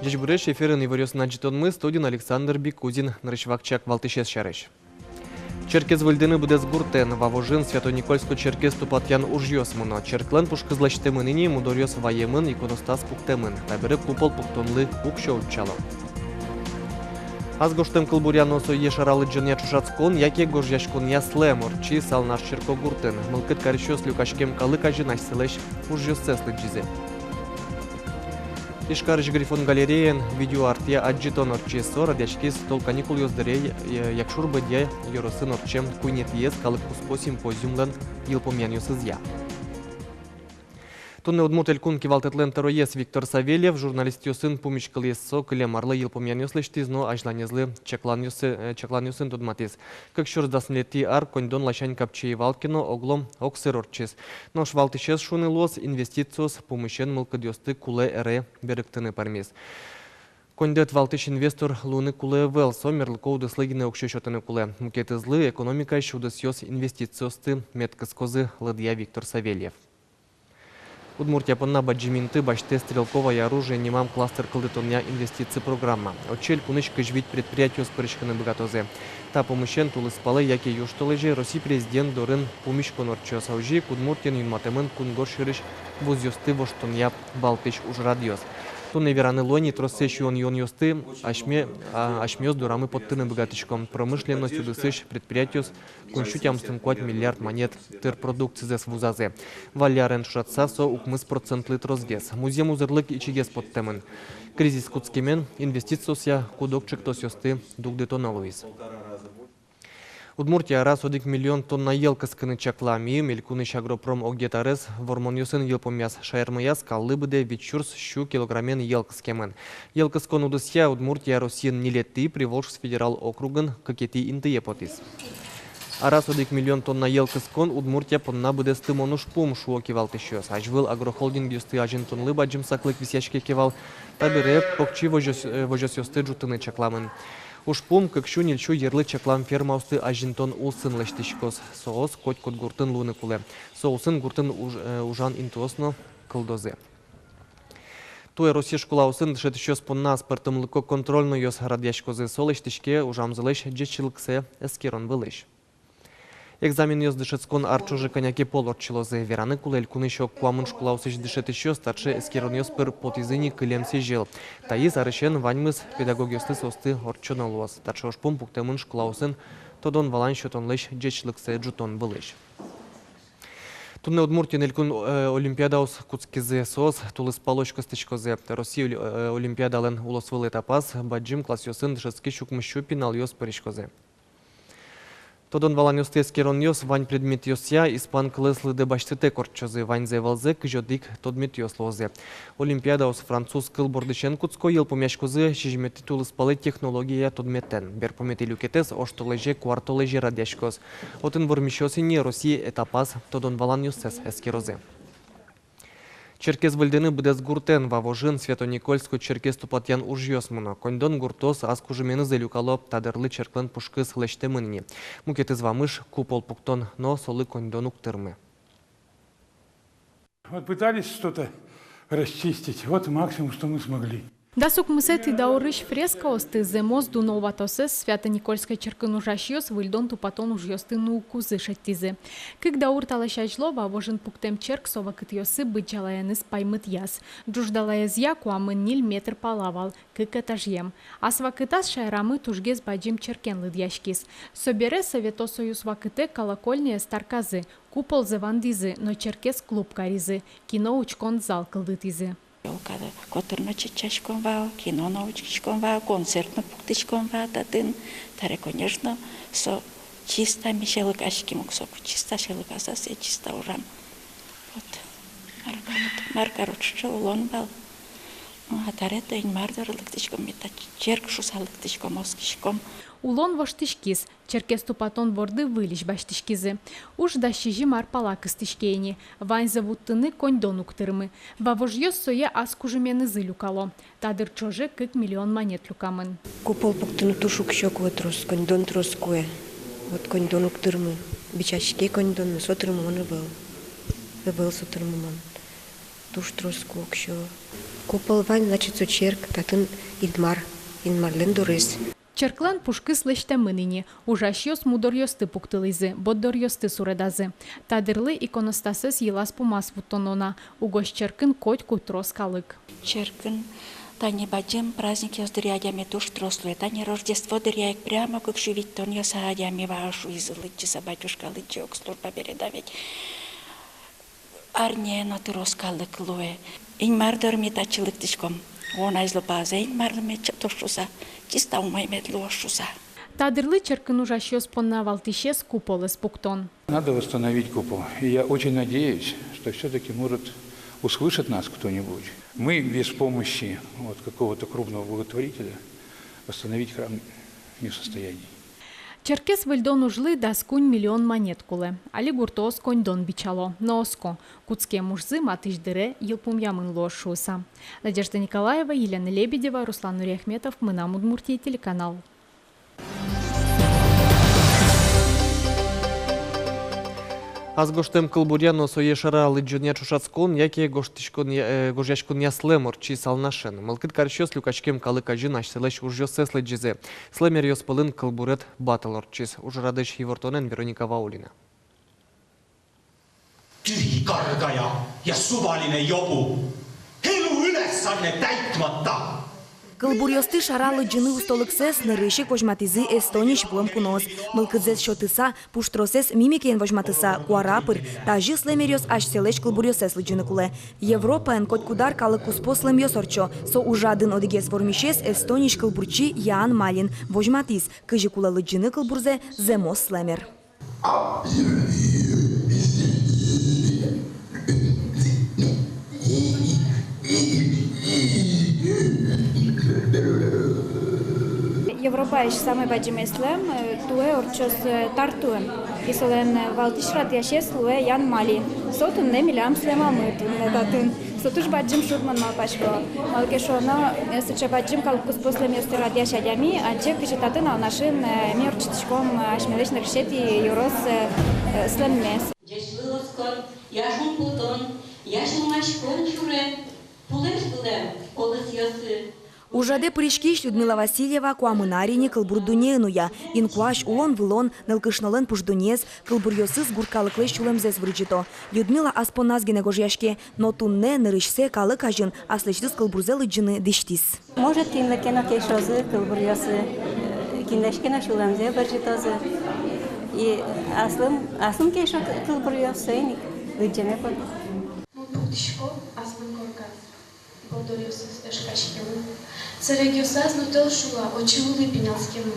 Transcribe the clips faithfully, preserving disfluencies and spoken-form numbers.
Ӟечбуресь! Эфирын «Иворъёс» но ӝытонмы, студиын Александр Бикузин. Нырысь вакчияк валтӥсез сярысь. Черкез выльдыны быдэс гуртэн. Вавожын Свято-Никольской черкез тупатъян ужъёс мыно. Черклэн пушкыз лэсьтэмын ини, мудоръёс ваемын, иконостас пуктэмын. Табере купол пуктонлы уксё утчало. Ас гожтэм кылбуръя но сое шара лыдӟонъя ӵошатскон яке гожъяськонъя слэм ортчиз Алнаш черкогуртын. Мылкыд карисьёс люкаськем калык азьын асьсэлэсь ужъёссэс лыдӟизы. Ижкарысь Грифон галереяын видеоартъя адӟытон ортчиз. Со радъяськиз тол каникулъёс дыре, э, Якшур-Бӧдья ёросын ортчем куинетӥез калык куспо симпозиумлэн йылпумъянъёсызъя. Туннэ Удмурт Элькун кивалтэтлэн тӧроез Виктор Савельев журналистъёсын пумиськылӥз. Со кылем арлы йылпумъянъёс лэсьтӥз но азьланезлы чакланъёсы-, э, чакланъёсын тодматӥз. Кык сюрс дас ньылетӥ ар коньдон ласянь капчи ӧй вал ке но, оглом огсыр ортчиз. Нош валтӥсез, шуыны луоз, инвестициос пумысен мылкыдъёсты кулэ ӧре берыктыны пӧрмиз. Коньдэт валтӥсь инвестор луыны кулэ ӧвӧл, со мерлыко удыслы гинэ уксё сётыны кулэ. Мукетызлы экономикаысь удысъёс инвестициосты мед кыскозы, лыдъя Виктор Савельев. Удмуртия понна бадӟым инты басьтэ «Стрелковое оружие» нимам кластер кылдытонъя инвестици программа. Отчы элькунысь кызь вить предприятиос пыриськыны быгатозы. Та пумысен тулыспалэ яке южтолэзе Россия президент дорын пумиськон ортчоз. Озьы ик Удмуртиын юнматэмын кунгож сьӧрысь вузъёсты воштонъя валтӥсь ужрадъёс. Туннэ вераны луэ ни, троссэ сиён-юонъёсты асьме-, а, асьмеос дорамы поттыны быгатӥськом. Промышленность удысысь предприятиос куинь сю тямыстон куать миллиард манет тыр продукцизэс вузазы. Валлярен ӵошатыса, со укмыс процентлы тросгес. Музъем узырлык ичигес поттэмын. Кризис кутскемен инвестициосъя куд-ог ӵектосъёсты дугдытоно луиз. Удмуртия араз одӥг миллион тонна йӧл кыскыны чакла. Миым элькунысь агропром огъет арез вормонъёсын йылпумъяз. Шаермыя скаллы быдэ вить сюрс сю килограммен йӧл кыскемын. Йӧл кыскон удысъя Удмуртия Россиын ньылетӥ, Приволжск федерал округын кыкетӥ интые потӥз. Араз одӥг миллион тонна йӧл кыскон Удмуртия понна быдэстымон ужпум, шуо кивалтӥсьёс. Азьвыл агрохолдингъёсты азинтонлы бадӟым саклык висъяське ке вал, табере покчи возёс-, э, возёсъёсты ӝутыны чакламын. Ужпум — кык сю ньыль сю йырлы чаклам фермаосты азинтон улсын лэсьтӥськоз. Соос котькуд гуртын луыны кулэ. Со улсын гуртын уж-, э, ужан интыос но кылдозы. Туэ Россиысь школаосын дышетӥсьёс понна аспӧртэмлыко контрольноос радъяськозы. Со лэсьтӥське ужамзылэсь ӟечлыксэ эскерон вылысь. Экзаменъёс дышетскон ар ӵоже кӧня ке пол ортчылозы. Вераны кулэ, элькунысь ог куамын школаосысь дышетӥсьёс таӵе эскеронъёс пыр потӥзы ни кылем сӥзьыл. Таиз арысен ваньмыз педагогъёслы соосты ортчоно луоз. Таӵе ужпум пуктэмын школаосын тодон-валан сётонлэсь ӟечлыксэ ӝутон вылысь. Туннэ Удмуртиын элькун, э, олимпиадаос кутскизы. Соос тулыспалозь кыстӥськозы. Россия оли-, э, олимпиадалэн улосвыл этапаз бадӟым классъёсын дышетскись укмыс сю пиналъёс пыриськозы. Тодон-валанъёсты эскеронъёс вань предметъёсъя испан кылэз лыдэ басьтытэк ортчозы. Ваньзэ валзэ кызь одӥг тодметъёс луозы. Олимпиадаос француз кыл бордысен кутско, йылпумъяськозы сизьыметӥ тулыспалэ технология тодметэн. Берпуметӥ люкетэз оштолэзе куартолэзе радъяськоз. Отын вормисьёс ини Россия этапаз тодон-валанъёссэс эскерозы. Черкез выльдыны быдэс гуртэн. Вавожын Свято-Никольской черкез тупатъян ужъёс мыно. Коньдон гуртоос ас кужыменызы люкало. Та дырлы черклэн пушкыз лэсьтэмын ини. Мукетыз вамыш — купол пуктон, но солы коньдон уг тырмы. Вот пытались что-то расчистить, вот максимум, что мы смогли. Дас укмысэтӥ даурысь фрескаосты, зэмос дуно ватосэс Свято-Никольской черкын ужасьёс выльдон-тупатон ужъёсты нуыкузы шедьтӥзы. Кык даур талэсь азьло Вавожын пуктэм черк со вакытъёсы быдӟалаеныз паймытъяз. Ӝуждалаезъя куамын ньыль метр пала вал, кык этажъем. Ас вакытаз шаерамы тужгес бадӟым черкен лыдъяськиз. Собере Совето Союз вакытэ колокольняез тарказы, куползэ вандӥзы, но черкез клуб каризы, кино учкон зал кылдытӥзы. Котыр но чеччаськом вал, кино но учкиськом вал, концерт но пуктӥськом вал татын. Таре, конечно, со чисто ми сьӧлыкаським ук соку, чисто сьӧлыкаса сое чисто ужам. Вот. Мар карод, мар карод, ӵоӵо улон вал. А таре тӥни мар доры лыктӥськом, ми та черк шуса лыктӥськом, оскиськом. Улон воштӥськиз. Черкез тупатон борды выльысь басьтӥськизы. Уж дас сизьым ар пала кыстӥське ини. Ваньзэ вуттыны коньдон уг тырмы. Вавожъёс сое ас кужыменызы люкало. Та дыр ӵоже кык миллион манет люкамын. Купол пуктыны туж уксё кулэ трос, коньдон трос кулэ. Вот коньдон уг тырмы. Бичаське коньдон, но со тырмымон ӧвӧл. Ӧвӧл со тырмымон. Туж трос куоксё. Купол вань, значит, со черк, татын Инмар, Инмарлэн дорыз. Черклэн пушкыз лэсьтэмын ини. Ужасьёс мудоръёсты пуктылӥзы, борддоръёсты суредазы. Та дырлы иконостасэз йылаз-пумаз вуттоно на. Угось черкын котьку трос калык. Черкын тани бадӟым праздникъёс дыръя адями туж трос луэ. Тани Рождество дыръя ик прямо кык сю витьтонъёс адями вал шуизы, лыдӟыса, батюшка лыдӟе, ог служба бере да ведь. Арня но трос калык луэ. Инмар доры ми татчы лыктӥськом. Вуоно азьло пазэ Инмарлы мед сётоз шуса, чисто умой мед луоз шуса. Та дырлы черкын ужасьёс понна валтӥсез куполэз пуктон. Надо восстановить купол. И я очень надеюсь, что всё-таки, может, услышит нас кто-нибудь. Мы без помощи вот какого-то крупного благотворителя восстановить храм не в состоянии. Черкез выльдон ужлы дас куинь миллион манет кулэ. Али гуртоос коньдон бичало, но оско, кутскем ужзы матысь дыре йылпумъямын луоз шуыса. Надежда Николаева, Елена Лебедева, Руслан Нуриахметов, «Мынам Удмуртие» телеканал. Ас гожтэм кылбуръя но сое шара лыдӟонъя ӵошатскон яке гожтӥськонъя, э, гожъяськонъя слэм ортчиз Алнашын. Мылкыд карисьёс люкаськем калык азьын асьсэлэсь ужъёссэс лыдӟизы. Слэмеръёс пӧлын кылбурет баттл ортчиз. Ужрадысь ивортонэн Вероника Ваулина. Тӥ каргая, я субалине ёбу. Хилу ылэ санне тайтматта. Кылбуръёсты шара лыдӟыны устолыксэс нырысь ик возьматӥзы Эстониысь вуэм куноос. Мылкыдзэс сётыса, пуштросэз мимикаен возьматыса, куара пыр, тазьы слэмеръёс асьсэлэсь кылбуръёссэс лыдӟыны кулэ. Европаын котькуд ар калык куспо слэмъёс ортчо. Со ужрадын одӥгез вормисез Эстониысь кылбурчи Яан Малин возьматӥз, кызьы кулэ лыдӟыны кылбурзэ зэмос слэмер. Европаысь самой бадӟымез слэм, э, туэ ортчоз, э, Тартуын. И солэн, э, валтӥсь радъясез луэ Яан Малин. Со туннэ милям слэмамы, туннэ татын. Со туж бадӟым шуг, мон малпасько. Малы ке шуоно, э, сыӵе бадӟым калык куспо слэмъёсты радъясь адями адӟе, кызьы татын Алнашын, э, ми ортчытӥськом, э, асьмелэсь нырысетӥ ёрос, э, э, слэммес. Ӟечлы оскон, я шумпотон, я сюлмаськон сюре, пулэсь вылэм колосъёсы. Ужрадэ пыриськись Людмила Васильева куамын ар ини кылбур дуннеын уя. Инкуазь улон-вылон, нылкышнолэн пушдуннеез, кылбуръёсыз гурт калыклэсь сюлэмзэс вырӟыто. Людмила ас понназ гинэ гожъяське, но туннэ нырысьсэ калык азьын аслэсьтыз кылбурзэ лыдӟыны дӥсьтӥз. Может, кинлы ке но кельшозы кылбуръёсы, э, кинлэсь ке но сюлэмзэ вырӟытозы. И аслым, аслым кельшо кылбуръёс, соин ик лыдӟеме потэ. Мон пуктӥсько аслым корказ. Борддоръёсыз ӧшкаськемын. Сэрегъёсаз но тӧл шула, очы улы пиналскемын.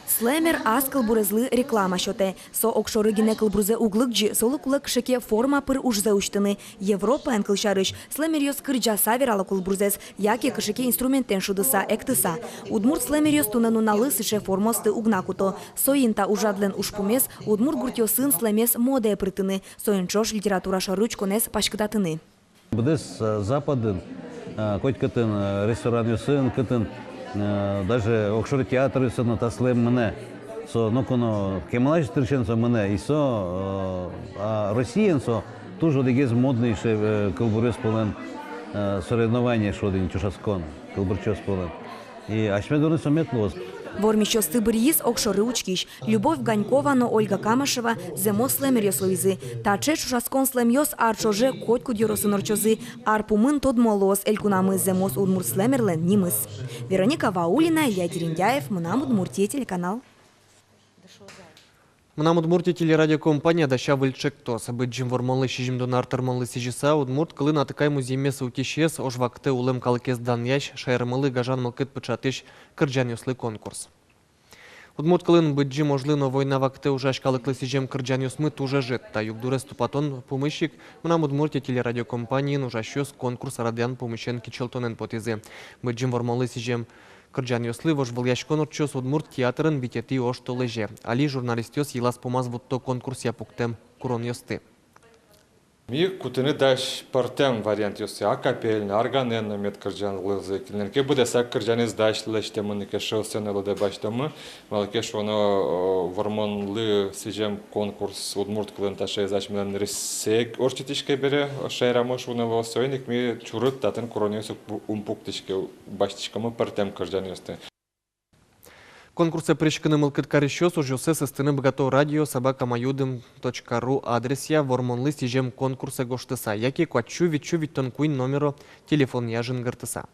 Слэмер ас кылбурезлы реклама сётэ. Со огшоры гинэ кылбурзэ уг лыдӟы, солы кулэ кыӵе ке форма пыр ужзэ усьтыны. Европаын, кылсярысь, слэмеръёс кырӟаса верало кылбурзэс, яке кыӵе ке инструментэн шудыса, эктыса. Удмурт слэмеръёс туннэ нуналлы сыӵе формаосты уг на куто. Соин та ужрадлэн ужпумез — удмурт гуртъёсын слэмез модае пыртыны, соин ӵош литература шоры учконэз паськытатыны. Быдэс, э, Западын, э, котькытын, э, ресторанъёсын, кытын, э, даже огшоры театръёсын но та слэм мынэ. Со ноку но кемалась дырысен со мынэ, и со, э, а Россиын со туж одӥгез модный, э, кылбуръёс пӧлын, э, соревнование шуод ини, ӵошатскон кылбурчиос пӧлын. И асьме дорын со мед луоз. Вормисьёсты быръиз огшоры учкись. Любовь Ганькова но Ольга Камашева зэмос слэмеръёс луизы. Таӵе ӵошатскон слэмъёс ар ӵоже котькуд ёросын ортчозы. Ар пумын тодмо луоз элькунамы зэмос удмурт слэмерлэн нимыз. Вероника Ваулина, Илья Дерендяев, «Мынам Удмуртие» телеканал. «Мынам Удмуртие» телерадиокомпания дася выль ӵектос. Быдӟым Вормонлы сизьымдон ар тырмонлы сӥзьыса, удмурт кылын атыкай музъеммес утисез, ож вакытэ улэм калыкез данъясь, шаермылы гажан мылкыд пыӵатӥсь кырӟанъёслы конкурс. Удмурт кылын быдӟым ожлы но война вакытэ ужась калыклы сӥзем кырӟанъёсмы туж ӧжыт. Та югдурез тупатон пумысь ик «Мынам Удмуртие» телерадиокомпаниын ужасьёс конкурс радъян пумысен кичӧлтонэн потӥзы. Быдӟым Вормонлы сӥзем кырӟанъёслы вожвылъяськон ортчоз удмурт театрын витетӥ оштолэзе. Али журналистъёс йылаз-пумаз вутто конкурсъя пуктэм куронъёсты. Ми кутыны дась пӧртэм вариантъёсты: акапельно, органэн но мед кырӟалозы. Кинлэн ке быдэсак кырӟанэз дась лэсьтэмын ке, шӧдсэ но лыдэ басьтомы. Малы ке шуоно, о, Вормонлы сӥзем конкурс удмурт кылын таӵеез асьмелэн нырысьсэ ортчытӥське бере, шаерамы шуыны луоз. Соин ик ми чурыт татын куронъёс уг пу-, ум пуктӥське, басьтӥськомы пӧртэм кырӟанъёсты. Конкурсэ пыриськыны мылкыд карисьёс ужъёссэс ыстыны быгато радио собака маяудм точка ру адресъя Вормонлы сӥзем конкурсэ гожтыса яке куать сю вить сю витьтон куинь номеро телефонъя жингыртыса.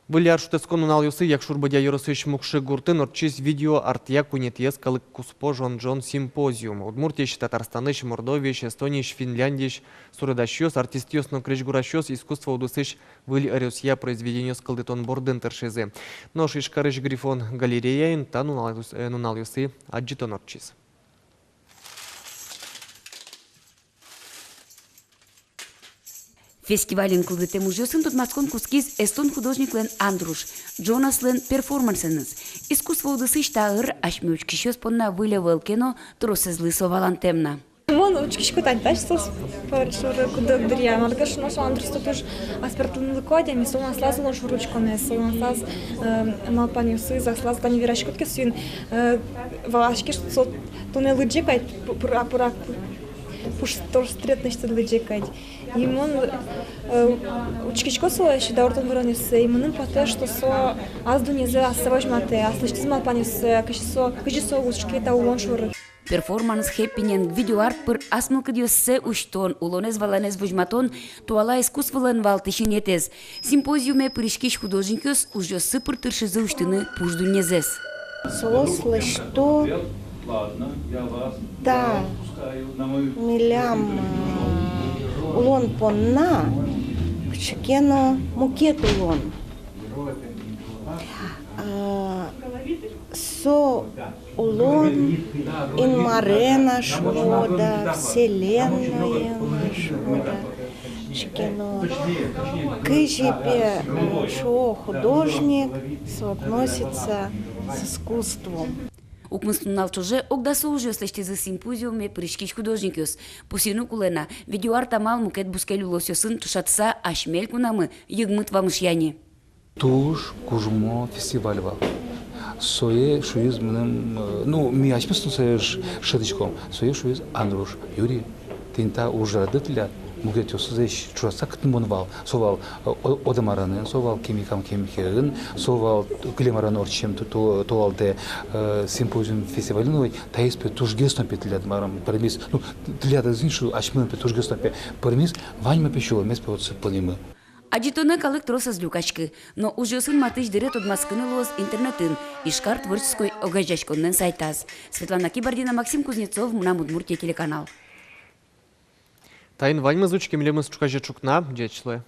Выль ар шутэтскон нуналъёсы Якшур-Бӧдья ёросысь Мукшы гуртын ортчиз видеоартъя куинетӥез калык куспо жон-жон симпозиум. Удмуртиысь, Татарстанысь, Мордовиысь, Эстониысь, Финляндиысь суредасьёс, артистъёс но крезьгурасьёс искусство удысысь выль ӧръёсъя произведениос кылдытон бордын тыршизы. Нош Ижкарысь Грифон галереяын та нуналъёс-, э, нуналъёсы адӟытон ортчиз. Фестивальын кылдытэм ужъёсын тодматскон кутскиз эстон художниклэн «Андруш» Джонаслэн перформансэныз. Искусство удысысь та ӧр асьме учкисьёс понна выль ӧвӧл ке но, тросэзлы со валантэм на. Мон учкисько тань таӵе соос пӧртэм шоры куд-ог дыръя. Малы ке шуоно, со «Андрус» туж аспӧртэмлыко адями, солэн аслаз улон шоры учконэз, солэн аслаз, э, малпанъёсыз аслаз. Тани вераськод ке соин, э, валаськод, что со тонэ лыдӟе кадь, пу-, пура-, пура-, пу-, пуштрострет, значит, лыдӟе кадь. И мон, э, учкисько солэсь дауртон-выронъёссэ, и мыным потэ, что со ас дуннезэ ассэ возьматэ, аслэсьтыз малпанъёссэ, кызьы со, кызьы со учке та улон шоры. Перформанс, хэппининг, видеоарт пыр ас мылкыдъёссэ усьтон, улонэз-валанэз возьматон — туала искусстволэн валтӥсь инетэз. Симпозиуме пыриськись художникъёс ужъёссы пыр тыршизы усьтыны пуш дуннезэс. Соос лэсьто та милям, э, улон понна кыӵе ке но мукет улон. А, со улон Инмарен-а шуод-а, вселеннойын-а шуод-а, кыӵе ке но, кызьы пе, э, шуо художник, соотносится с искусством. Укмыс нунал ӵоже ог дасо ужъёс лэсьтӥзы симпозиуме пыриськись художникъёс. Пусйыны кулэ на, видеоарт амал мукет бускель улосъёсын ӵошатыса, асьме элькунамы йыгмыт вамышъя ни. Туж кужмо фестиваль вал. Сое шуиз мыным, э, ну, ми асьмеос но сое ш-, шӧдӥськом, сое шуиз Андруш: Юрий, тӥни та ужрады тӥляд мукетъёсызлэсь ӵошатыса кытын мон вал. Со вал, э, о-, Одомаренын, со вал Кемикам Кемикеын, со вал кылем арын ортчем ту-, ту-, толалтэ, э, симпозиум, фестивальын. Ой, таиз пе тужгес но пе тӥляд, марым, пӧрмиз. Ну, тӥляд ӧз ни шу, асьмелэн пе тужгес но пе пӧрмиз, ваньмы пе сюлэммес пе отчы понимы. Адӟытонэ калык трос ӧз люкаськы, но ужъёсын матысь дыре тодматскыны луоз интернетын, Ижкар творческой огазеяськонлэн сайтаз. Светлана Кибардина, Максим Кузнецов, «Мынам Удмуртие» телеканал. Таин ваньмыз. Учке милемыз ӵуказе ӵукна. Ӟеч луэ.